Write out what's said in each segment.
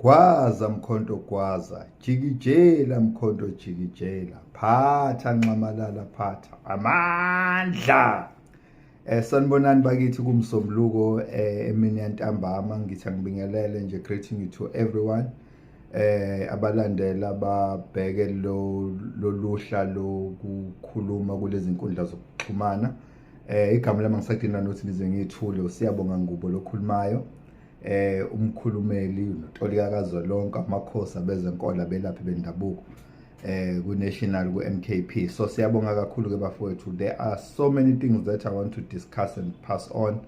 Gwaza Mkhonto gwaza, jikijela Mkhonto jikijela, phatha Nxamalala phatha, amandla. Sanibonani bakithi kumsombuluko emini yantambama. Ngithi angibingelele nje, greeting you to everyone abalandela babheke lo loluhla lokukhuluma kulezi nkundla zokuxhumana. Igama lami ngisagcina nokuthi ngize ngiyithule, uSiyabonga Ngubo lokhulumayo, umkhulumeli notolika kazwelonke amakhosi abezenkolo abelaphi bendabuko ku-national ku-MKP. So siyabonga kakhulu ke bafowethu. There are so many things that I want to discuss and pass on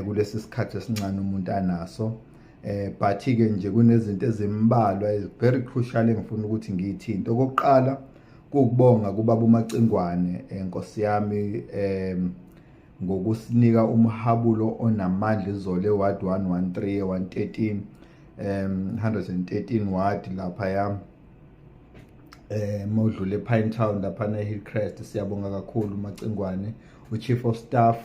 kulesi sikhathi esincane umuntu anaso, but ke nje kunezinto ezimbalwa very crucial engifuna ukuthi ngiyithinte. Okokuqala kukubonga kubaba uMacingwane, enkosi yami, ngokusinika umhabulo onamandla izolo eWard 113 113, 113 ward lapha mawudlule ePine Town lapha na Hillcrest. Siyabonga kakhulu Macingwane, uChief of Staff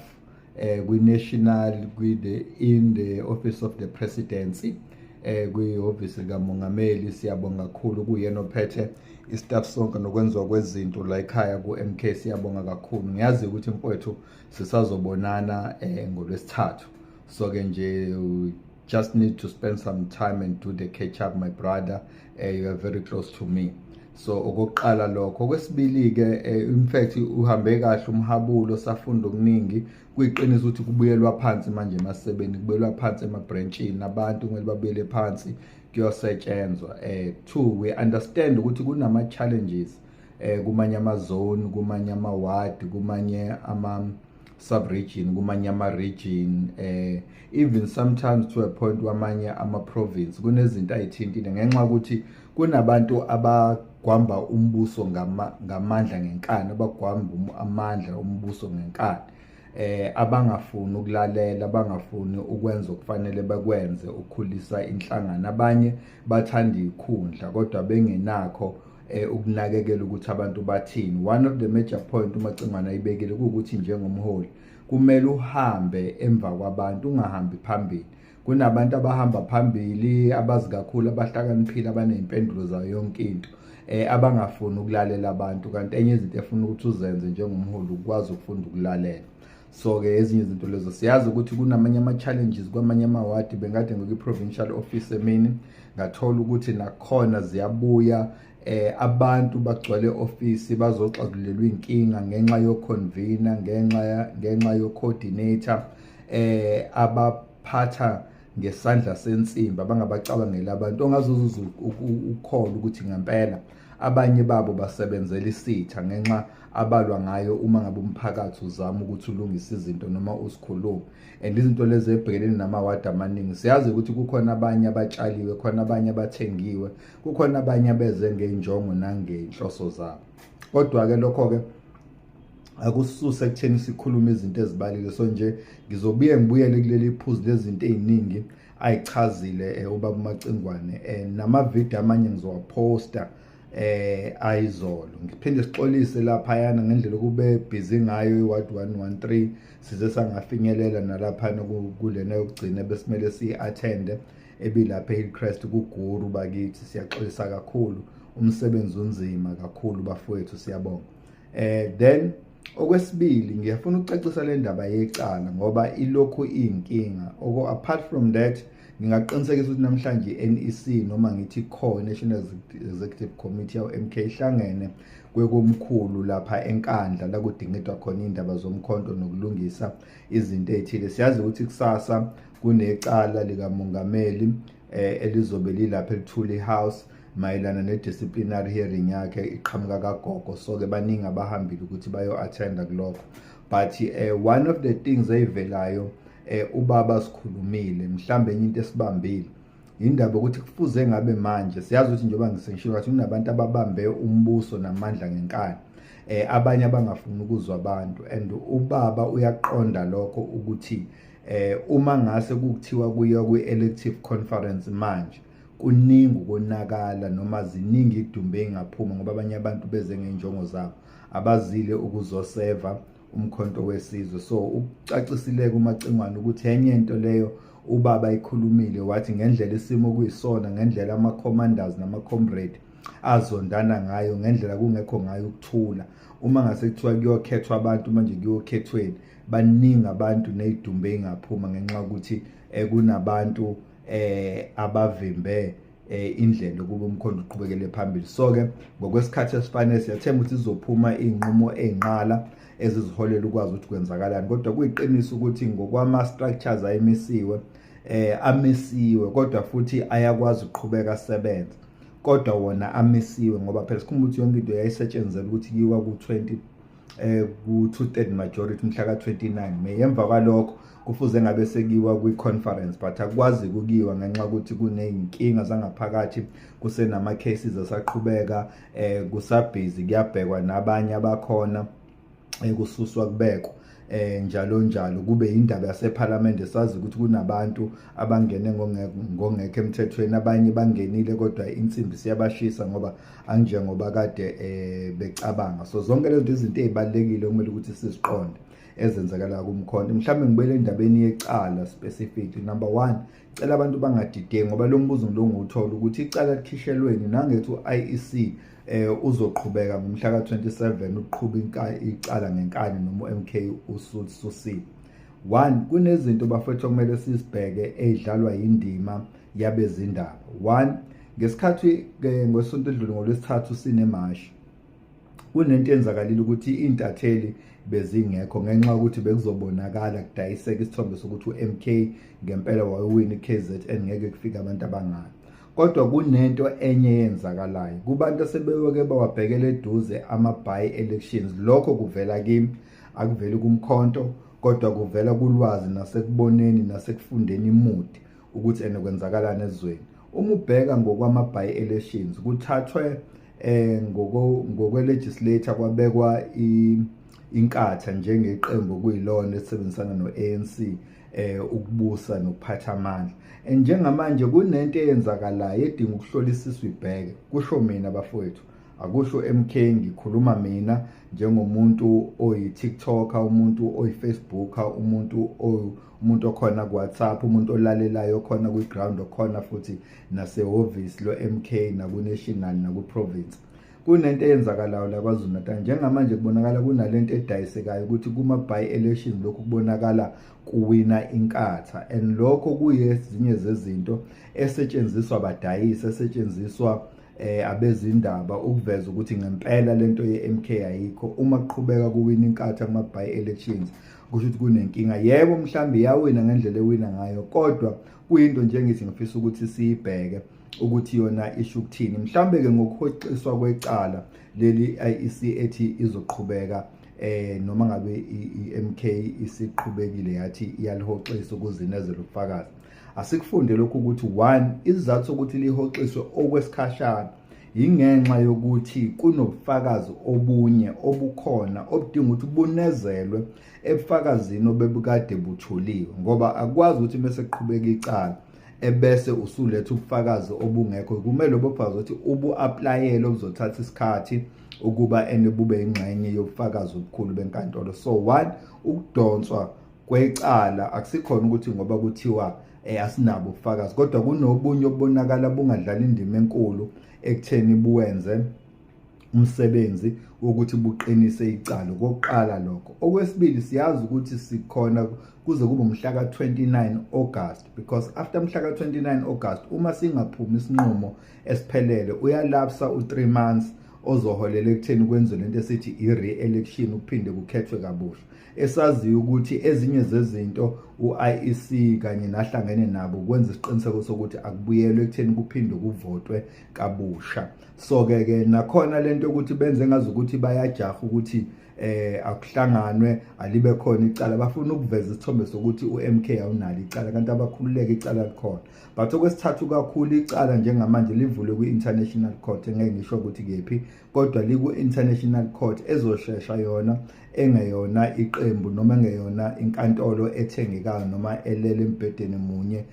kwi-national kwi the in the office of the presidency, kwihhovisi likamongameli. Siyabonga kakhulu, kuyena ophethe istaff sonke nokwenziwa kwezinto la ekhaya ku-MK. Siyabonga kakhulu. Ngiyazi ukuthi mfowethu sisazobonana ngolwesithathu, so ke nje just need to spend some time and do the catch up, my brother. You are very close to me. So okokuqala lokho. Okwesibili ke, in fact uhambe kahle umhabulo, safunda okuningi. Kuyiqiniso ukuthi kubuyelwa phansi manje emasebeni, kubuyelwa phansi emabranchini, abantu kumele babuyele phansi kuyosetshenzwa. Two, we understand ukuthi kunama challenges kumanye ama zone, kumanye ama ward, kumanye ama sub region, kumanye ama region, even sometimes to a point kwamanye ama province. Kunezinto ayithintile ngenxa ukuthi kunabantu abagwamba umbuso ngamandla ngenkani, abagwamba amandla umbuso ngenkani, abangafuni ukulalela, abangafuni ukwenza okufanele bakwenze ukukhulisa inhlangano. Abanye bathanda ikhundla kodwa bengenakho ukunakekela ukuthi abantu bathini. One of the major point uMacingwane ayibekile ukuthi njengomholi kumele uhambe emva kwabantu, ungahambi phambili. Kunabantu abahamba phambili, abazi kakhulu, abahlakaniphile, abaney'mpendulo zayo yonke into, abangafuni ukulalela abantu, kanti enye izinto efuna ukuthi uzenze njengomholi ukwazi ukufunda ukulalela. So ke ezinye izinto lezo, siyazi ukuthi kunamanye ama-challenges kwamanye amawadi. Bengade ngikwi-provincial office emini, ngathola ukuthi nakhona ziyabuya, abantu bagcwele office bazoxazulelwa inkinga ngenxa yo-convener, ngenxa yo-coordinator abaphatha ngesandla sensimbi, abangabacabangeli abantu, ongazuza ukukholwa ukuthi ngempela abanye babo basebenzela isitha ngenxa abalwa ngayo uma ngabe umphakathi uzama ukuthi ulungise izinto noma usikhulume. And izinto lezi ebhekelene namawadi amaningi, siyazi ukuthi kukhona abanye abatshaliwe, khona abanye abathengiwe, kukhona abanye abeze ngey'njongo nangey'nhloso zabo. Kodwa-ke lokho-ke akususe ekutheni sikhulume izinto ezibalile. So nje ngizobuye ngibuyele kuleli phuzu lezinto ey'ningi ayichazile ubaba uMacingwane, namavidiyo amanye ngizowaphosta ayizolo. Ngiphinde sixolise laphayana ngendlela okube busy ngayo iWard 113, size sangafinyelela nalaphana kulena yokugcina besimele siyi-attende ebilapha eHillcrest kuGuru bakithi. Siyaxolisa kakhulu, umsebenzi unzima kakhulu bafowethu, siyabonga. Then okwesibili ngiyafuna ukucacisa le ndaba yecala ngoba ilokhu iyinkinga. Oko apart from that, ngingaqinisekisa ukuthi namhlanje i-NEC, noma ngithi core National Executive Committee yawo MK, ihlangene kwekomkhulu lapha eNkandla la kudingidwa khona indaba zomkhonto nokulungisa izinto ezithile. Siyazi ukuthi kusasa kunecala likamongameli elizobe lilapha eLuthuli House mayelana ne-disciplinary hearing yakhe iqhamuka kagogo. So ke baningi abahambile ukuthi bayo-attenda kulokho, but one of the things eyivelayo, ubaba sikhulumile, mhlambe enye into esibambile indaba ukuthi kufuze ngabe manje siyazi ukuthi njengoba ngisengishilo ukuthi kunabantu ababambe umbuso namandla ngenkani, abanye abangafuni ukuzwa abantu, and ubaba uyaqonda lokho ukuthi uma ngase kuthiwa kuyiwa kwi-elective conference manje, kuningi ukonakala noma ziningi idumbe engaphuma, ngoba abanye abantu beze ngeenjongo zabo, abazile ukuzoseva uMkhonto weSizwe. So ukucacisileke uMacingwane ukuthi enye into leyo Ubaba ikhulumile wathi ngendlela isimo kuyisona, ngendlela ama-commanders nama-comrade azondana ngayo, ngendlela kungekho ngayo ukuthula, uma ngase kuthiwa kuyokhethwa abantu manje kuyokhethweni, baningi abantu nezidumbu ezingaphuma ngenxa yokuthi kunabantu abavimbe indlela ukuba umkhonto uqhubekele phambili. So-ke ngokwesikhathi esifanele siyathemba ukuthi izophuma iy'nqumo ey'nqala eziziholela ukwazi ukuthi kwenzakalani. Kodwa kuyiqiniso ukuthi ngokwama-structures ayimisiwe, amisiwe, kodwa futhi ayakwazi ukuqhubeka asebenze, kodwa wona amisiwe ngoba phela sikhumbula ukuthi yonke into yayisetshenzela ukuthi kuyiwa ku-20 ku 2/3 majority mhla ka-29 May. Emva kwalokho kufuze ngabe sekuyiwa kwi-conference, but akukwazi kukiwa ngenxa yokuthi kuney'nkinga zangaphakathi, kusenama-cases asaqhubeka, kusabhizi, kuyabhekwa nabanye abakhona, kususwa kubekwa, njalo njalo. Kube indaba yaseParliament, sazi ukuthi kunabantu abangene ngongekho emthethweni, abanye bangenile kodwa insimbi siyabashisa ngoba anjengoba kade becabanga. So zonke lezo izinto ezibalekile kumele ukuthi siziqonde ezenzakala kumkhonto. Mhlawumbe ngibuyele endabeni yecala specifically. Number 1, cela abantu bangadideki ngoba lo mbuzo ngilo ngiwuthola ukuthi icala likhishelweni nangethi u-IEC uzoqhubeka ngomhla ka-27 ukuqhuba icala ngenkani noma u-MK usususile. One, kunezinto bafethu okumele sizibheke ezidlalwa indima yabezindaba. One, ngesikhathi ngosonto edlule ngolwesithathu sinemashi, kunento enzakalile ukuthi intatheli bezingekho ngenxa yokuthi bekuzobonakala kudayiseka isithombe sokuthi u-MK ngempela wayewina i-KZN, ngeke kufike abantu abangaka. Kodwa kunento enye eyenzakalayo kubantu asebeweke bawabhekela eduze ama-by-elections. Lokho kuvela kimi, akuveli kumkhonto, kodwa kuvela kulwazi nasekuboneni nasekufundeni imudi ukuthi ene kwenzakalani ezweni. Uma ubheka ngokwama-by-elections, kuthathwe ngokwe-legislature kwabekwa inkatha njengeqembu kuyilona esebenzisana no-ANC ukubusa nokuphatha amandla. Njengamanje kunento eyenzakalayo edinga ukuhlolisiswa ibheke, kusho mina bafowethu, akusho MK, ngikhuluma mina njengomuntu oyi-TikToker, umuntu oyi-Facebooker, umuntu okhona ku-WhatsApp, umuntu olalelayo okhona kwi-ground, okhona futhi nasehhovisi lo-MK naku-national naku-province. Kunento eyenzakalayo la KwaZulu Natal njengamanje, kubonakala kunalento edayisekayo ukuthi kuma by election lokhu kubonakala kuwina inkatha, and lokho kuyezinye zezinto esetshenziswa abadayisi, esetshenziswa abezindaba ukuveza ukuthi ngempela lento ye-MK ayikho. Uma kuqhubeka kuwina inkatha kuma by elections, kusho ukuthi kunenkinga. Yebo, mhlambi iyawina ngendlela ewina ngayo, kodwa kuyinto nje ngithi ngifisa ukuthi siyibheke ukuthi yona isho ukuthini. Mhlambe ke ngokuhoxiswa kwecala leli IEC ethi izoqhubeka noma ngabe iMK isiqhubekile yathi iyalihoxisa ukuzinezela ubufakazi, asikufunde lokhu ukuthi one, isizathu sokuthi lihoxiswe okwesikhashana ingenxa yokuthi kunobufakazi obunye obukhona obudinga ukuthi bunezelwe ebufakazini obebukade butholiwe, ngoba akwazi ukuthi mase kuqhubeka icala ebese usuletha ubufakazi obungekho. Kumele lobo bufakazi ukuthi ubu-applyele, obuzothatha isikhathi ukuba ene bube ingxenye yobufakazi obukhulu benkantolo. So one, ukudonswa kwecala akusikhona ukuthi ngoba kuthiwa asinabo ubufakazi, kodwa kunobunye obubonakala bungadlala indima enkulu ekutheni buwenze umsebenzi wokuthi buqinise icala. Okokuqala lokho. Okwesibili, siyazi ukuthi sikhona kuze kube umhla ka-29 August, because after mhla ka-29 August uma singaphumi isinqumo esiphelele uyalapsa u-3 months ozoholela ekutheni kwenziwe lento esithi i-re-election, ukuphinde kukhethwe kabusha, esaziyo ukuthi ezinye zezinto u-IEC kanye nahlangene nabo kwenza isiqiniseko sokuthi akubuyelwe ekutheni kuphinde kuvotwe kabusha. So ke ke nakhona lento ukuthi benze ngazi ukuthi bayajaha ukuthi akuhlanganwe, alibe khona icala, bafuna ukuveza isithombe sokuthi uMK awunalo icala, kanti abakhululeke, icala likhona. But okwesithathu kakhulu, icala njengamanje livulwe kwi-international court, engeke ngisho ukuthi kephi, kodwa liku-international court ezoshesha yona, engeyona iqembu noma engeyona inkantolo ethengekayo noma elele embhedeni munye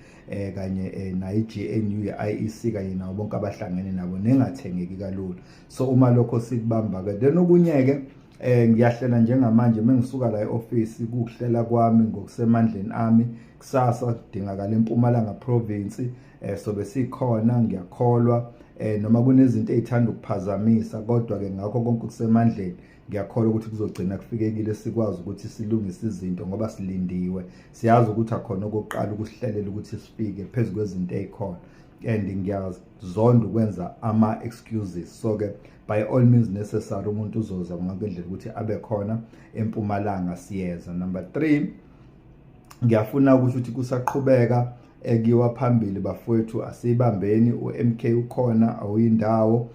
kanye nayo i-GNU, ye-IEC kanye nabo bonke abahlangene nabo, nengathengeki kalula. So uma lokho sikubamba ke, then okunye ke Ngiyahlela njengamanje mengisuka la e-office, kukuhlela kwami ngokusemandleni ami. Kusasa kudingakala eMpumalanga province, sobe sikhona, ngiyakholwa, noma kunezinto ezithanda ukuphazamisa, kodwa ke ngakho konke kusemandleni ngiyakholwa ukuthi kuzogcina kufikekile, sikwazi ukuthi silungise izinto ngoba silindiwe. Siyazi ukuthi akhona okokuqala ukusihlelela ukuthi sifike phezu kwezinto ezikhona, and ngiyazonda ukwenza ama-excuses. So-ke by all means necessary, umuntu uzoza ngonke indlela ukuthi abe khona eMpumalanga, siyeza. Number 3, ngiyafuna ukusho ukuthi kusaqhubeka ekuyiwa phambili bafowethu, asibambeni, uMK ukhona, awuyindawo.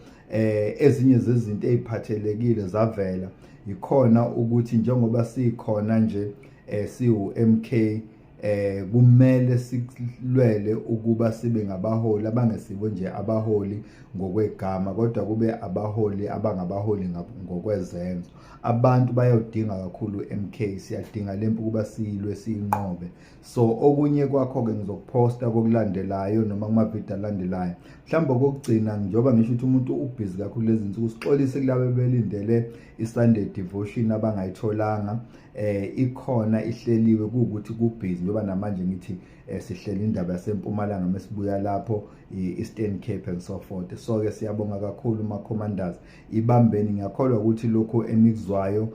Ezinye zezinto eziphathelekile zavela ikhona ukuthi njengoba sikhona nje siwu MK, kumele sikulwele ukuba sibe ngabaholi abangesibo nje abaholi ngokwegama, kodwa kube abaholi abangabaholi ngokwezenzo. Abantu bayawudinga kakhulu MK, siyadinga lempi ukuba siyilwe siyinqobe. So okunye kwakho ke ngizokuphosta kokulandelayo noma kuma video alandelayo. Mhlawumbe okugcina, njengoba ngisho ukuthi umuntu ubhizi kakhulu lezi zinsuku, sixolise kulabo belindele iSunday devotion abangayitholanga. Ikhona, ihleliwe, kuwukuthi kubhizi njengoba namanje ngithi sihlela indaba yaseMpumalanga, mesibuya lapho i-Eastern Cape and so forth. So ke siyabonga kakhulu ma commanders, ibambeni. Ngiyakholwa ukuthi lokho enikuzwayo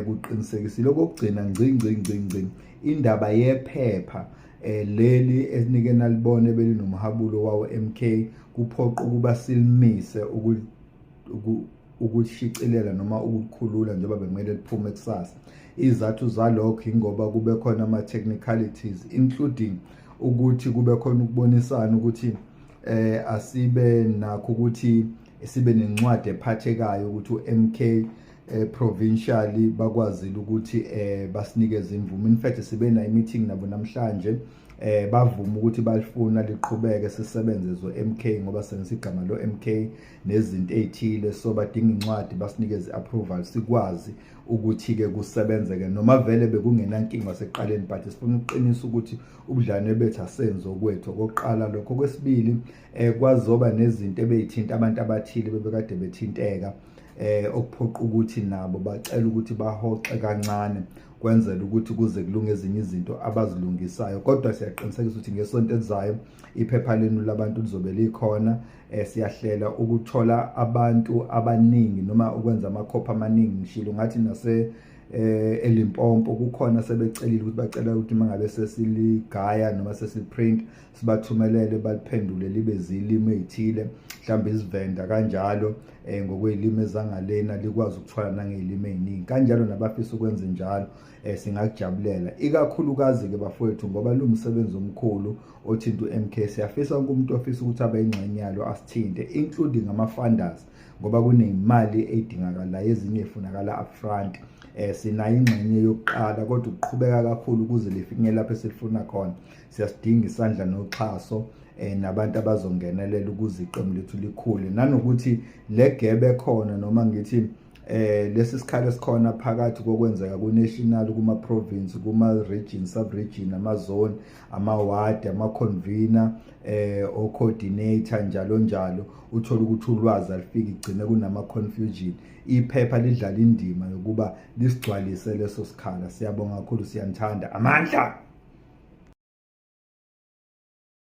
kuqinisekisile. Okugcina, ngci ngci ngci ngci, indaba yephepha leli esinike nalibone belinomhabulo wawo MK, kuphoqa ukuba silimise ukushicilela noma ukukhulula njengoba bekumele liphume kusasa. Izathu zalokho ingoba kube khona ama technicalities, including ukuthi kube khona ukubonisana ukuthi asibe nakho ukuthi sibe nencwadi ephathekayo ukuthi uMK provincially bakwazile ukuthi basinikeze imvume. In fact, sibe na meeting nabo namhlanje, bavuma ukuthi balifuna liqhubeke sisebenze zo MK ngoba senza igama lo MK nezinto ezithile, so badinga incwadi basinikeze approval sikwazi ukuthi ke kusebenzeke, noma vele bekungenankinga sekuqaleni, but sifuna ukuqinisa ukuthi ubudlane bethu asenzo kwethu. Okokuqala lokho. Kwesibili, kwazoba nezinto ebeyithinta abantu abathile bebekade bethinteka, okuphoqa ukuthi nabo bacela ukuthi bahoxe kancane kwenzela ukuthi kuze kulunge ezinye izinto abazilungisayo. Kodwa siyaqinisekisa ukuthi ngesonto elizayo iphepha lenu labantu lizobe likhona. Siyahlela ukuthola abantu abaningi noma ukwenza amakhophi amaningi. Ngishilo ngathi nase eLimpopo kukhona sebecelile ukuthi bacela ukuthi mangabe sesiligaya noma sesiprint sibathumelele, baliphendule libe zilimi ezithile, mhlawumbe isivenda kanjalo, ngokwezilimi ezangalena, likwazi ukuthwala nangezilimi eziningi kanjalo. Nabafisa ukwenza njalo singakujabulela, ikakhulukazi ke bafowethu, ngoba lumsebenzi omkhulu othinta uMK. Siyafisa wonke umuntu ofisa ukuthi abe ingxenye yalo asithinte, including ama funders, ngoba kunemali edingakalayo, ezinye efunakala upfront. Sinayo ingxenye yokuqala, kodwa ukuqhubeka kakhulu ukuze lifinye lapho esilifuna khona siyasidinga isandla noxhaso nabantu abazongenelela ukuze iqembu lethu likhule, nanokuthi le gebe khona, noma ngithi lesi sikhala esikhona phakathi kokwenzeka ku national, kuma province, kuma region, sub region, ama zone, ama ward, ama convener, o coordinator, njalo njalo, uthola ukuthi ulwazi alifiki, igcine kunama confusion. Iphepha lidlala indima yokuba lisigcwalise leso sikhala. Siyabonga kakhulu, siyanithanda. Amandla.